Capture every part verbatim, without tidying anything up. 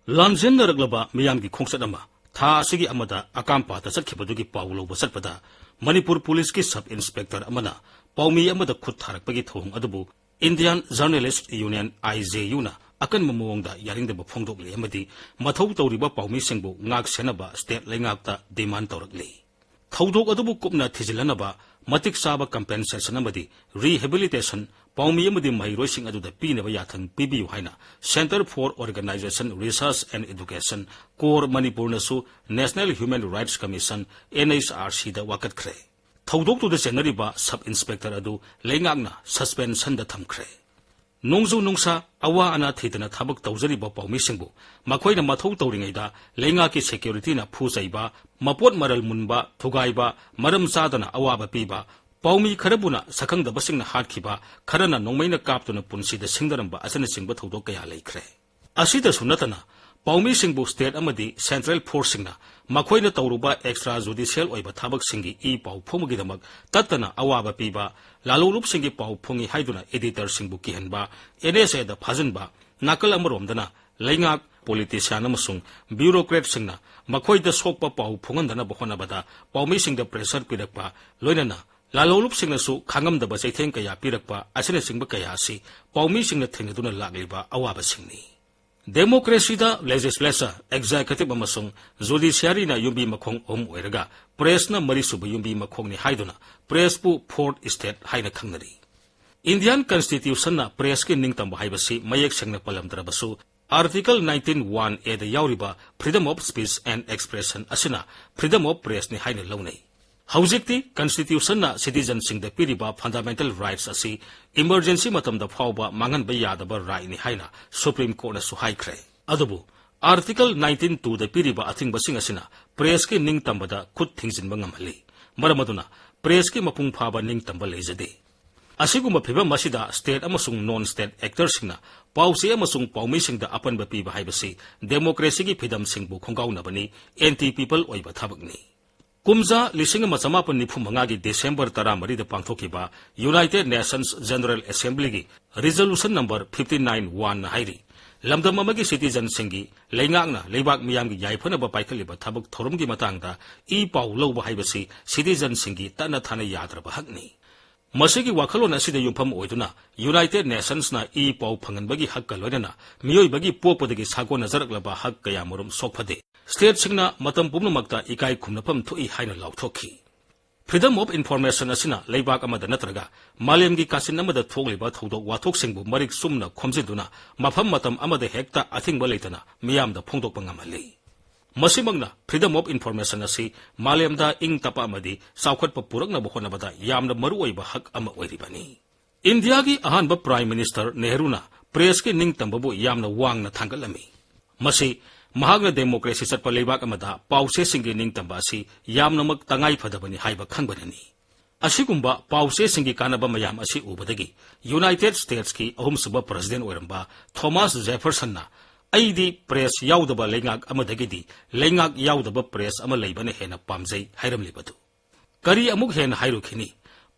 ꯂꯥꯟꯖꯦꯟꯅꯔꯛꯂꯕ ꯃꯤꯌꯥꯝꯒꯤ ꯈꯣꯡꯆꯠ ꯑꯃ ꯊꯥ ꯑꯁꯤꯒꯤ ꯑꯃꯗ ꯑꯀꯥꯝꯄꯥꯠꯇ ꯆꯠꯈꯤꯕꯗꯨꯒꯤ ꯄꯥꯎ ꯂꯧꯕ ꯆꯠꯄꯗ, ꯃꯅꯤꯄꯨꯔ ꯄꯨꯂꯤꯁꯀꯤ ꯁꯕ ꯏꯟꯁꯄꯦꯛꯇꯔ ꯑꯃꯅ ꯄꯥꯎꯃꯤ ꯑꯃꯗ ꯈꯨꯠ ꯊꯥꯔꯛꯄꯒꯤ ꯊꯧꯑꯣꯡ ꯑꯗꯨꯕꯨ Indian Journalist Union, I J U ꯅ ꯑꯀꯟꯕ ꯃꯑꯣꯡꯗ ꯌꯥꯅꯤꯡꯗꯕ ꯐꯣꯡꯗꯣꯛꯂꯤ ꯑꯃꯗꯤ ꯃꯊꯧ ꯇꯧꯔꯤꯕ ꯄꯥꯎꯃꯤꯁꯤꯡꯕꯨ ꯉꯥꯛ ꯁꯦꯟꯅꯕ ꯁ꯭ꯇꯦꯠ ꯂꯩꯉꯥꯛꯇ ꯗꯤꯃꯥꯟ ꯇꯧꯔꯛꯂꯤ꯫ ꯊꯧꯗꯣꯛ ꯑꯗꯨꯕꯨ ꯀꯨꯞꯅ ꯊꯤꯖꯤꯜꯂꯅꯕ ꯃꯇꯤꯛ ꯆꯥꯕ ꯀꯝꯄꯦꯟꯁꯦꯁꯟ ꯑꯃꯗꯤ ꯔꯤꯍꯦꯕꯤꯂꯤꯇꯦꯁꯟ ꯄꯥꯎꯃꯤ ꯑꯃꯗꯤ ꯃꯍꯩꯔꯣꯏꯁꯤꯡ ꯑꯗꯨꯗ ꯄꯤꯅꯕ ꯌꯥꯊꯪ ꯄꯤꯕꯤꯌꯨ ꯍꯥꯏꯅ Centre for Organisation, Research and Education, core ꯃꯅꯤꯄꯨꯔꯅꯁꯨ National Human Rights Commission, N H R C ꯗ ꯋꯥꯀꯠꯈ꯭ꯔꯦ꯫ ꯊꯧꯗꯣꯛꯇꯨꯗ ꯆꯦꯟꯅꯔꯤꯕ ꯁꯕ ꯏꯟꯁꯄꯦꯛꯇꯔ ꯑꯗꯨ ꯂꯩꯉꯥꯛꯅ ꯁꯁꯄꯦꯟꯁꯟꯗ ꯊꯝꯈ꯭ꯔꯦ꯫ ꯅꯣꯡꯖꯨ ꯅꯨꯡꯁꯥ, ꯑꯋꯥ ꯑꯅꯥ ꯊꯤꯗꯅ ꯊꯕꯛ ꯇꯧꯖꯔꯤꯕ ꯄꯥꯎꯃꯤꯁꯤꯡꯕꯨ ꯃꯈꯣꯏꯅ ꯃꯊꯧ ꯇꯧꯔꯤꯉꯩꯗ ꯂꯩꯉꯥꯛꯀꯤ ꯁꯦꯀ꯭ꯌꯨꯔꯤꯇꯤꯅ ꯐꯨ ꯆꯩꯕ, ꯃꯄꯣꯠ ꯃꯔꯜ ꯃꯨꯟꯕ, ꯊꯨꯒꯥꯏꯕ, ꯃꯔꯝ ꯆꯥꯗꯅ ꯑꯋꯥꯕ ꯄꯤꯕ, ꯄꯥꯎꯃꯤ ꯈꯔꯕꯨꯅ ꯁꯛꯈꯪꯗꯕꯁꯤꯡꯅ ꯍꯥꯠꯈꯤꯕ, ꯈꯔꯅ ꯅꯣꯡꯃꯩꯅ ꯀꯥꯞꯇꯨꯅ ꯄꯨꯟꯁꯤꯗ ꯁꯤꯡꯅꯔꯝꯕ ꯑꯁꯤꯅꯆꯤꯡꯕ ꯊꯧꯗꯣꯛ ꯀꯌꯥ ꯂꯩꯈ꯭ꯔꯦ꯫ ꯑꯁꯤꯗꯁꯨ ꯅꯠꯇꯅ, ꯄꯥꯎꯃꯤꯁꯤꯡꯕꯨ ꯁ꯭ꯇꯦꯠ ꯑꯃꯗꯤ ꯁꯦꯟꯇ꯭ꯔꯦꯜ ꯐꯣꯔꯁꯁꯤꯡꯅ ꯃꯈꯣꯏꯅ ꯇꯧꯔꯨꯕ ꯑꯦꯛꯁꯇ꯭ꯔꯥ ꯖꯨꯗꯤꯁꯤꯌꯦꯜ ꯑꯣꯏꯕ ꯊꯕꯛꯁꯤꯡꯒꯤ ꯏ ꯄꯥꯎ ꯐꯣꯡꯕꯒꯤꯗꯃꯛ ꯇꯠꯇꯅ ꯑꯋꯥꯕ ꯄꯤꯕ, ꯂꯥꯂꯣꯡꯂꯨꯞꯁꯤꯡꯒꯤ ꯄꯥꯎ ꯐꯣꯡꯏ ꯍꯥꯏꯗꯨꯅ ꯑꯦꯗꯤꯇꯔꯁꯤꯡꯕꯨ ꯀꯤꯍꯟꯕ, N S A ꯗ ꯐꯥꯖꯤꯟꯕ, ꯅꯥꯀꯜ ꯑꯃꯔꯣꯝꯗꯅ ꯂꯩꯉꯥꯛ, ꯄꯣꯂꯤꯇꯤꯁꯤꯌꯥꯟ ꯑꯃꯁꯨꯡ ꯕ꯭ꯌꯨꯔꯣꯀ꯭ꯔꯦꯠꯁꯤꯡꯅ ꯃꯈꯣꯏꯗ ꯁꯣꯛꯄ ꯄꯥꯎ ꯐꯣꯡꯍꯟꯗꯅꯕ ꯍꯣꯠꯅꯕꯗ ꯄꯥꯎꯃꯤꯁꯤꯡꯗ ꯄ꯭ꯔꯦꯁꯔ ꯄꯤꯔꯛꯄ, ꯂꯣꯏꯅꯅ ꯂꯥꯂꯣꯡꯂꯨꯞꯁꯤꯡꯅꯁꯨ ꯈꯥꯡꯉꯝꯗꯕ ꯆꯩꯊꯦꯡ ꯀꯌꯥ ꯄꯤꯔꯛꯄ ꯑꯁꯤꯅꯆꯤꯡꯕ ꯀꯌꯥ ꯑꯁꯤ ꯄꯥꯎꯃꯤꯁꯤꯡꯅ ꯊꯦꯡꯅꯗꯨꯅ ꯂꯥꯛꯂꯤꯕ ꯑꯋꯥꯕꯁꯤꯡꯅꯤ꯫ ꯗꯦꯃꯣꯀ꯭ꯔꯦꯁꯤꯗ ꯂꯦꯖꯤꯁꯂꯦꯆꯔ, ꯑꯦꯛꯖꯤꯀ꯭ꯌꯨꯇꯤꯚ ꯑꯃꯁꯨꯡ ꯖꯨꯗꯤꯁꯤꯌꯥꯔꯤꯅ ꯌꯨꯝꯕꯤ ꯃꯈꯣꯡ ꯑꯍꯨꯝ ꯑꯣꯏꯔꯒ ꯄ꯭ꯔꯦꯁꯅ ꯃꯔꯤꯁꯨꯕ ꯌꯨꯝꯕꯤ ꯃꯈꯣꯡꯅꯤ ꯍꯥꯏꯗꯨꯅ ꯄ꯭ꯔꯦꯁꯄꯨ ꯐꯣꯔꯊ ꯏꯁꯇꯦꯠ ꯍꯥꯏꯅ ꯈꯪꯅꯔꯤ꯫ ꯏꯟꯗꯤꯌꯥꯟ ꯀꯟꯁꯇꯤꯇ꯭ꯌꯨꯁꯟꯅ ꯄ꯭ꯔꯦꯁꯀꯤ ꯅꯤꯡꯇꯝꯕ ꯍꯥꯏꯕꯁꯤ ꯃꯌꯦꯛ ꯁꯦꯡꯅ ꯄꯜꯂꯝꯗ꯭ꯔꯕꯁꯨ, ꯑꯥꯔꯇꯤꯀꯜ nineteen one A ꯗ ꯌꯥꯎꯔꯤꯕ freedom of speech and expression ꯑꯁꯤꯅ freedom of press ꯅꯤ ꯍꯥꯏꯅ ꯂꯧꯅꯩ꯫ ꯍꯧꯖꯤꯛꯇꯤ ꯀꯟꯁꯇꯤꯇ꯭ꯌꯨꯁꯟꯅ ꯁꯤꯇꯤꯖꯟꯁꯤꯡꯗ ꯄꯤꯔꯤꯕ ꯐꯟꯗꯥꯃꯦꯟꯇꯦꯜ ꯔꯥꯏꯠꯁ ꯑꯁꯤ ꯏꯃꯔꯖꯦꯟꯁꯤ ꯃꯇꯝꯗ ꯐꯥꯎꯕ ꯃꯥꯡꯍꯟꯕ ꯌꯥꯗꯕ ꯔꯥꯏꯠꯅꯤ ꯍꯥꯏꯅ ꯁꯨꯄ꯭ꯔꯤꯝ ꯀꯣꯔꯠꯅꯁꯨ ꯍꯥꯏꯈ꯭ꯔꯦ꯫ ꯑꯗꯨꯕꯨ ꯑꯥꯔꯇꯤꯀꯜ nineteen two ꯗ ꯄꯤꯔꯤꯕ ꯑꯊꯤꯡꯕꯁꯤꯡ ꯑꯁꯤꯅ ꯄ꯭ꯔꯦꯁꯀꯤ ꯅꯤꯡꯇꯝꯕꯗ ꯈꯨꯠ ꯊꯤꯡꯖꯤꯟꯕ ꯉꯝꯍꯜꯂꯤ꯫ ꯃꯔꯝ ꯑꯗꯨꯅ ꯄ꯭ꯔꯦꯁꯀꯤ ꯃꯄꯨꯡ ꯐꯥꯕ ꯅꯤꯡꯇꯝꯕ ꯂꯩꯖꯗꯦ꯫ ꯑꯁꯤꯒꯨꯝꯕ ꯐꯤꯚꯝ ꯑꯁꯤꯗ ꯁ꯭ꯇꯦꯠ ꯑꯃꯁꯨꯡ ꯅꯣꯟ ꯁ꯭ꯇꯦꯠ ꯑꯦꯛꯇꯔꯁꯤꯡꯅ ꯄꯥꯎꯆꯦ ꯑꯃꯁꯨꯡ ꯄꯥꯎꯃꯤꯁꯤꯡꯗ ꯑꯄꯟꯕ ꯄꯤꯕ ꯍꯥꯏꯕꯁꯤ ꯗꯦꯃꯣꯀ꯭ꯔꯦꯁꯤꯒꯤ ꯐꯤꯗꯝꯁꯤꯡꯕꯨ ꯈꯣꯡꯒꯥꯎꯅꯕꯅꯤ, ꯑꯦꯟꯇꯤ ꯄꯤꯄꯜ ꯑꯣꯏꯕ ꯊꯕꯛꯅꯤ꯫ ꯀꯨꯝꯖꯥ ꯂꯤꯁꯤꯡ ꯑꯃ ꯆꯃꯥꯄꯟ ꯅꯤꯐꯨ ꯃꯉꯥꯒꯤ ꯗꯤꯁꯦꯝꯕꯔ ꯇꯔꯥꯃꯔꯤꯗ ꯄꯥꯡꯊꯣꯛꯈꯤꯕ United Nations General Assembly ꯒꯤ resolution number fifty nine one ꯅ ꯍꯥꯏꯔꯤ, ꯂꯝꯗꯝ ꯑꯃꯒꯤ citizenꯁꯤꯡꯒꯤ ꯂꯩꯉꯥꯛꯅ ꯂꯩꯕꯥꯛ ꯃꯤꯌꯥꯝꯒꯤ ꯌꯥꯏꯐꯅꯕ ꯄꯥꯏꯈꯠꯂꯤꯕ ꯊꯕꯛ ꯊꯧꯔꯝꯒꯤ ꯃꯇꯥꯡꯗ ꯏ ꯄꯥꯎ ꯂꯧꯕ ꯍꯥꯏꯕꯁꯤ citizenꯁꯤꯡꯒꯤ ꯇꯠꯅ ꯊꯥꯅ ꯌꯥꯗ꯭ꯔꯕ ꯍꯛꯅꯤ꯫ ꯃꯁꯤꯒꯤ ꯋꯥꯈꯜꯂꯣꯟ ꯑꯁꯤꯗ ꯌꯨꯝꯐꯝ ꯑꯣꯏꯗꯨꯅ United Nationsꯅ ꯏ ꯄꯥꯎ ꯐꯪꯍꯟꯕꯒꯤ ꯍꯛꯀ ꯂꯣꯏꯅꯅ ꯃꯤꯑꯣꯏꯕꯒꯤ ꯄꯣꯛꯄꯗꯒꯤ ꯁꯥꯒꯣꯟꯅꯖꯔꯛꯂꯕ ꯍꯛ ꯀꯌꯥꯃꯔꯨꯝ ꯁꯣꯛꯐꯗꯦ꯫ Stateꯁꯤꯡꯅ ꯃꯇꯝ ꯄꯨꯝꯅꯃꯛꯇ ꯏꯀꯥꯏ ꯈꯨꯝꯅꯐꯝ ꯊꯣꯛꯏ ꯍꯥꯏꯅ ꯂꯥꯎꯊꯣꯛꯈꯤ꯫ Freedom of Information ꯑꯁꯤꯅ ꯂꯩꯕꯥꯛ ꯑꯃꯗ ꯅꯠꯇ꯭ꯔꯒ ꯃꯥꯂꯦꯝꯒꯤ ꯀꯥꯆꯤꯟ ꯑꯃꯗ ꯊꯣꯛꯂꯤꯕ ꯊꯧꯗꯣꯛ ꯋꯥꯊꯣꯛꯁꯤꯡꯕꯨ ꯃꯔꯤꯛ ꯆꯨꯝꯅ ꯈꯣꯝꯖꯤꯟꯗꯨꯅ ꯃꯐꯝ ꯃꯇꯝ ꯑꯃꯗ ꯍꯦꯛꯇ ꯑꯊꯤꯡꯕ ꯂꯩꯇꯅ ꯃꯤꯌꯥꯝꯗ ꯐꯣꯡꯗꯣꯛꯄ ꯉꯝꯍꯜꯂꯤ꯫ ꯃꯁꯤꯃꯛꯅ Freedom of Information ꯑꯁꯤ ꯃꯥꯂꯦꯝꯗ ꯏꯪ ꯇꯞꯄ ꯑꯃꯗꯤ ꯆꯥꯎꯈꯠꯄ ꯄꯨꯔꯛꯅꯕ ꯍꯣꯠꯅꯕꯗ ꯌꯥꯝꯅ ꯃꯔꯨꯑꯣꯏꯕ ꯍꯛ ꯑꯃ ꯑꯣꯏꯔꯤꯕꯅꯤ꯫ ꯏꯟꯗꯤꯌꯥꯒꯤ ꯑꯍꯥꯟꯕ Prime Minister ꯅꯦꯍꯔꯨꯅ pressꯀꯤ ꯅꯤꯡꯇꯝꯕꯕꯨ ꯌꯥꯝꯅ ꯋꯥꯡꯅ ꯊꯥꯡꯒꯠꯂꯝꯃꯤ꯫ ꯃꯁꯤ ꯃꯍꯥꯛꯅ democracy ꯆꯠꯄ ꯂꯩꯕꯥꯛ ꯑꯃꯗ ꯄꯥꯎꯆꯦꯁꯤꯡꯒꯤ ꯅꯤꯡꯇꯝꯕ ꯑꯁꯤ ꯌꯥꯝꯅꯃꯛ ꯇꯉꯥꯏ ꯐꯗꯕꯅꯤ ꯍꯥꯏꯕ ꯈꯪꯕꯅꯅꯤ꯫ ꯑꯁꯤꯒꯨꯝꯕ ꯄꯥꯎꯆꯦꯁꯤꯡꯒꯤ ꯀꯥꯟꯅꯕ ꯃꯌꯥꯝ ꯑꯁꯤ ꯎꯕꯗꯒꯤ United Statesꯀꯤ ꯑꯍꯨꯝꯁꯨꯕ President ꯑꯣꯏꯔꯝꯕ Thomas Jeffersonꯅ "ꯑꯩꯗꯤ press ꯌꯥꯎꯗꯕ ꯂꯩꯉꯥꯛ ꯑꯃꯗꯒꯤꯗꯤ ꯂꯩꯉꯥꯛ ꯌꯥꯎꯗꯕ press ꯑꯃ ꯂꯩꯕꯅ ꯍꯦꯟꯅ ꯄꯥꯝꯖꯩ" ꯍꯥꯏꯔꯝꯂꯤꯕꯗꯨ꯫ ꯀꯔꯤ ꯑꯃꯨꯛ ꯍꯦꯟꯅ ꯍꯥꯏꯔꯨꯈꯤꯅꯤ?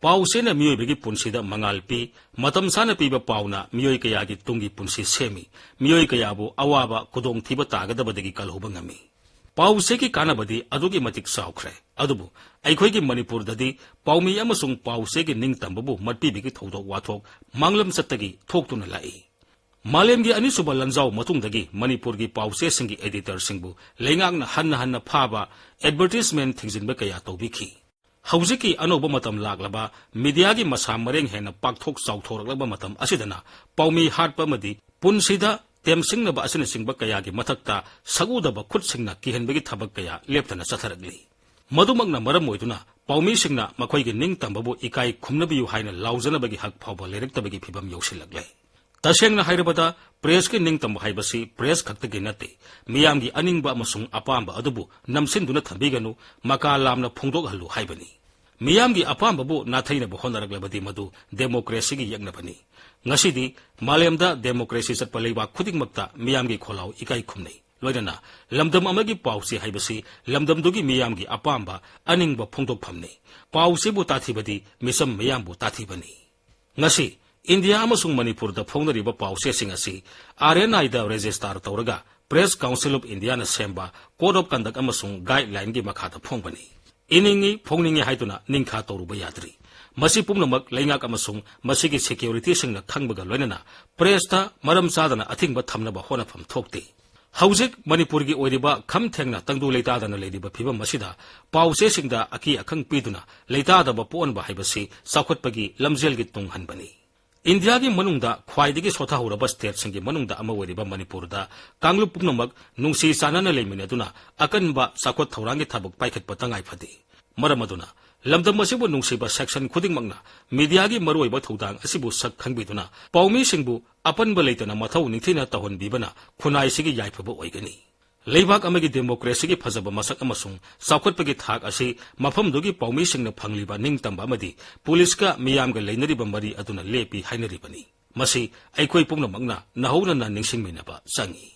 ꯄꯥꯎꯆꯦꯅ ꯃꯤꯑꯣꯏꯕꯒꯤ ꯄꯨꯟꯁꯤꯗ ꯃꯉꯥꯜ ꯄꯤ, ꯃꯇꯝ ꯆꯥꯅ ꯄꯤꯕ ꯄꯥꯎꯅ ꯃꯤꯑꯣꯏ ꯀꯌꯥꯒꯤ ꯇꯨꯡꯒꯤ ꯄꯨꯟꯁꯤ ꯁꯦꯝꯃꯤ, ꯃꯤꯑꯣꯏ ꯀꯌꯥꯕꯨ ꯑꯋꯥꯕ, ꯈꯨꯗꯣꯡꯊꯤꯕ ꯇꯥꯒꯗꯕꯗꯒꯤ ꯀꯜꯍꯧꯕ ꯉꯝꯃꯤ꯫ ꯄꯥꯎꯆꯦꯒꯤ ꯀꯥꯟꯅꯕꯗꯤ ꯑꯗꯨꯛꯀꯤ ꯃꯇꯤꯛ ꯆꯥꯎꯈ꯭ꯔꯦ, ꯑꯗꯨꯕꯨ ꯑꯩꯈꯣꯏꯒꯤ ꯃꯅꯤꯄꯨꯔꯗꯗꯤ ꯄꯥꯎꯃꯤ ꯑꯃꯁꯨꯡ ꯄꯥꯎꯆꯦꯒꯤ ꯅꯤꯡꯇꯝꯕꯕꯨ ꯃꯠꯄꯤꯕꯒꯤ ꯊꯧꯗꯣꯛ ꯋꯥꯊꯣꯛ ꯃꯥꯡꯂꯝꯆꯠꯇꯒꯤ ꯊꯣꯛꯇꯨꯅ ꯂꯥꯛꯏ꯫ ꯃꯥꯂꯦꯝꯒꯤ ꯑꯅꯤꯁꯨꯕ ꯂꯥꯟꯖꯥꯎ ꯃꯇꯨꯡꯗꯒꯤ ꯃꯅꯤꯄꯨꯔꯒꯤ ꯄꯥꯎꯆꯦꯁꯤꯡꯒꯤ editorꯁꯤꯡꯕꯨ ꯂꯩꯉꯥꯛꯅ ꯍꯟꯅ ꯍꯟꯅ ꯐꯥꯕ, advertisement ꯊꯤꯡꯖꯤꯟꯕ ꯀꯌꯥ ꯇꯧꯕꯤꯈꯤ꯫ ꯍꯧꯖꯤꯛꯀꯤ ꯑꯅꯧꯕ ꯃꯇꯝ ꯂꯥꯛꯂꯕ mediaꯒꯤ ꯃꯁꯥ ꯃꯔꯦꯡ ꯍꯦꯟꯅ ꯄꯥꯛꯊꯣꯛ ꯆꯥꯎꯊꯣꯔꯛꯂꯕ ꯃꯇꯝ ꯑꯁꯤꯗꯅ ꯄꯥꯎꯃꯤ ꯍꯥꯠꯄ ꯑꯃꯗꯤ ꯄꯨꯟꯁꯤꯗ ꯇꯦꯝꯁꯤꯡꯅꯕ ꯑꯁꯤꯅꯆꯤꯡꯕ ꯀꯌꯥꯒꯤ ꯃꯊꯛꯇ ꯁꯛꯎꯗꯕ ꯈꯨꯠꯁꯤꯡꯅ ꯀꯤꯍꯟꯕꯒꯤ ꯊꯕꯛ ꯀꯌꯥ ꯂꯦꯞꯇꯅ ꯆꯠꯊꯔꯛꯂꯤ꯫ ꯃꯗꯨꯃꯛꯅ ꯃꯔꯝ ꯑꯣꯏꯗꯨꯅ ꯄꯥꯎꯃꯤꯁꯤꯡꯅ ꯃꯈꯣꯏꯒꯤ ꯅꯤꯡꯇꯝꯕꯕꯨ ꯏꯀꯥꯏ ꯈꯨꯝꯅꯕꯤꯌꯨ ꯍꯥꯏꯅ ꯂꯥꯎꯖꯅꯕꯒꯤ ꯍꯛ ꯐꯥꯎꯕ ꯂꯩꯔꯛꯇꯕꯒꯤ ꯐꯤꯚꯝ ꯌꯧꯁꯤꯜꯂꯛꯂꯦ꯫ ꯇꯁꯦꯡꯅ ꯍꯥꯏꯔꯕꯗ, pressꯀꯤ ꯅꯤꯡꯇꯝꯕ ꯍꯥꯏꯕꯁꯤ press ꯈꯛꯇꯒꯤ ꯅꯠꯇꯦ, ꯃꯤꯌꯥꯝꯒꯤ ꯑꯅꯤꯡꯕ ꯑꯃꯁꯨꯡ ꯑꯄꯥꯝꯕ ꯑꯗꯨꯕꯨ ꯅꯝꯁꯤꯟꯗꯨꯅ ꯊꯝꯕꯤꯒꯅꯨ, ꯃꯀꯥ ꯂꯥꯝꯅ ꯐꯣꯡꯗꯣꯛꯍꯜꯂꯨ ꯍꯥꯏꯕꯅꯤ꯫ ꯃꯤꯌꯥꯝꯒꯤ ꯑꯄꯥꯝꯕꯕꯨ ꯅꯥꯊꯩꯅꯕ ꯍꯣꯠꯅꯔꯛꯂꯕꯗꯤ ꯃꯗꯨ democracyꯒꯤ ꯌꯦꯛꯅꯕꯅꯤ꯫ ꯉꯁꯤꯗꯤ ꯃꯥꯂꯦꯝꯗ democracy ꯆꯠꯄ ꯂꯩꯕꯥꯛ ꯈꯨꯗꯤꯡꯃꯛꯇ ꯃꯤꯌꯥꯝꯒꯤ ꯈꯣꯜꯂꯥꯎ ꯏꯀꯥꯏ ꯈꯨꯝꯅꯩ꯫ ꯂꯣꯏꯅꯅ ꯂꯝꯗꯝ ꯑꯃꯒꯤ ꯄꯥꯎꯆꯦ ꯍꯥꯏꯕꯁꯤ ꯂꯝꯗꯝꯗꯨꯒꯤ ꯃꯤꯌꯥꯝꯒꯤ ꯑꯄꯥꯝꯕ, ꯑꯅꯤꯡꯕ ꯐꯣꯡꯗꯣꯛꯐꯝꯅꯤ꯫ ꯄꯥꯎꯆꯦꯕꯨ ꯇꯥꯊꯤꯕꯗꯤ ꯃꯤꯆꯝ ꯃꯤꯌꯥꯝꯕꯨ ꯇꯥꯊꯤꯕꯅꯤ꯫ ꯉꯁꯤ ꯏꯟꯗꯤꯌꯥ ꯑꯃꯁꯨꯡ ꯃꯅꯤꯄꯨꯔꯗ ꯐꯣꯡꯅꯔꯤꯕ ꯄꯥꯎꯆꯦꯁꯤꯡ ꯑꯁꯤ ꯑꯥꯔ ꯑꯦꯟ ꯑꯥꯏꯗ register ꯇꯧꯔꯒ Press Council of Indiaꯅ ꯁꯦꯝꯕ Code of Conduct ꯑꯃꯁꯨꯡ Guidelineꯒꯤ ꯃꯈꯥꯗ ꯐꯣꯡꯕꯅꯤ꯫ ꯏꯅꯤꯡꯏ ꯐꯣꯡꯅꯤꯡꯏ ꯍꯥꯏꯗꯨꯅ ꯅꯤꯡꯈꯥ ꯇꯧꯔꯨꯕ ꯌꯥꯗ꯭ꯔꯤ꯫ ꯃꯁꯤ ꯄꯨꯝꯅꯃꯛ ꯂꯩꯉꯥꯛ ꯑꯃꯁꯨꯡ ꯃꯁꯤꯒꯤ securityꯁꯤꯡꯅ ꯈꯪꯕꯒ ꯂꯣꯏꯅꯅ pressꯇ ꯃꯔꯝ ꯆꯥꯗꯅ ꯑꯊꯤꯡꯕ ꯊꯝꯅꯕ ꯍꯣꯠꯅꯐꯝ ꯊꯣꯛꯇꯦ꯫ ꯍꯧꯖꯤꯛ ꯃꯅꯤꯄꯨꯔꯒꯤ ꯑꯣꯏꯔꯤꯕ ꯈꯝ ꯊꯦꯡꯅ ꯇꯪꯗꯨ ꯂꯩꯇꯥꯗꯅ ꯂꯩꯔꯤꯕ ꯐꯤꯕꯝ ꯑꯁꯤꯗ ꯄꯥꯎꯆꯦꯁꯤꯡꯗ ꯑꯀꯤ ꯑꯈꯪ ꯄꯤꯗꯨꯅ ꯂꯩꯇꯥꯗꯕ ꯄꯣꯛꯍꯟꯕ ꯍꯥꯏꯕꯁꯤ ꯆꯥꯎꯈꯠꯄꯒꯤ ꯂꯝꯖꯦꯜꯒꯤ ꯇꯨꯡꯍꯟꯕꯅꯤ꯫ ꯏꯟꯗꯤꯌꯥꯒꯤ ꯃꯅꯨꯡꯗ ꯈ꯭ꯋꯥꯏꯗꯒꯤ ꯁꯣꯊꯍꯧꯔꯕ stateꯁꯤꯡꯒꯤ ꯃꯅꯨꯡꯗ ꯑꯃ ꯑꯣꯏꯔꯤꯕ ꯃꯅꯤꯄꯨꯔꯗ ꯀꯥꯡꯂꯨꯞ ꯄꯨꯝꯅꯃꯛ ꯅꯨꯡꯁꯤ ꯆꯥꯟꯅꯅ ꯂꯩꯃꯤꯟꯅꯗꯨꯅ ꯑꯀꯟꯕ ꯆꯥꯎꯈꯠ ꯊꯧꯔꯥꯡꯒꯤ ꯊꯕꯛ ꯄꯥꯏꯈꯠꯄ ꯇꯉꯥꯏ ꯐꯗꯦ꯫ ꯃꯔꯝ ꯑꯗꯨꯅ ꯂꯝꯗꯝ ꯑꯁꯤꯕꯨ ꯅꯨꯡꯁꯤꯕ section ꯈꯨꯗꯤꯡꯃꯛꯅ mediaꯒꯤ ꯃꯔꯨꯑꯣꯏꯕ ꯊꯧꯗꯥꯡ ꯑꯁꯤꯕꯨ ꯁꯛ ꯈꯪꯕꯤꯗꯨꯅ ꯄꯥꯎꯃꯤꯁꯤꯡꯕꯨ ꯑꯄꯟꯕ ꯂꯩꯇꯅ ꯃꯊꯧ ꯅꯤꯡꯊꯤꯅ ꯇꯧꯍꯟꯕꯤꯕꯅ ꯈꯨꯟꯅꯥꯏꯁꯤꯒꯤ ꯌꯥꯏꯐꯕ ꯑꯣꯏꯒꯅꯤ꯫ ꯂꯩꯕꯥꯛ ꯑꯃꯒꯤ democracyꯒꯤ ꯐꯖꯕ ꯃꯁꯛ ꯑꯃꯁꯨꯡ ꯆꯥꯎꯈꯠꯄꯒꯤ ꯊꯥꯛ ꯑꯁꯤ ꯃꯐꯝꯗꯨꯒꯤ ꯄꯥꯎꯃꯤꯁꯤꯡꯅ ꯐꯪꯂꯤꯕ ꯅꯤꯡꯇꯝꯕ ꯑꯃꯗꯤ ꯄꯨꯂꯤꯁꯀ ꯃꯤꯌꯥꯝꯒ ꯂꯩꯅꯔꯤꯕ ꯃꯔꯤ ꯑꯗꯨꯅ ꯂꯦꯞꯄꯤ ꯍꯥꯏꯅꯔꯤꯕꯅꯤ꯫ ꯃꯁꯤ ꯑꯩꯈꯣꯏ ꯄꯨꯝꯅꯃꯛꯅ ꯅꯧꯍꯧꯅꯅ ꯅꯤꯡꯁꯤꯡꯃꯤꯟꯅꯕ ꯆꯪꯏ꯫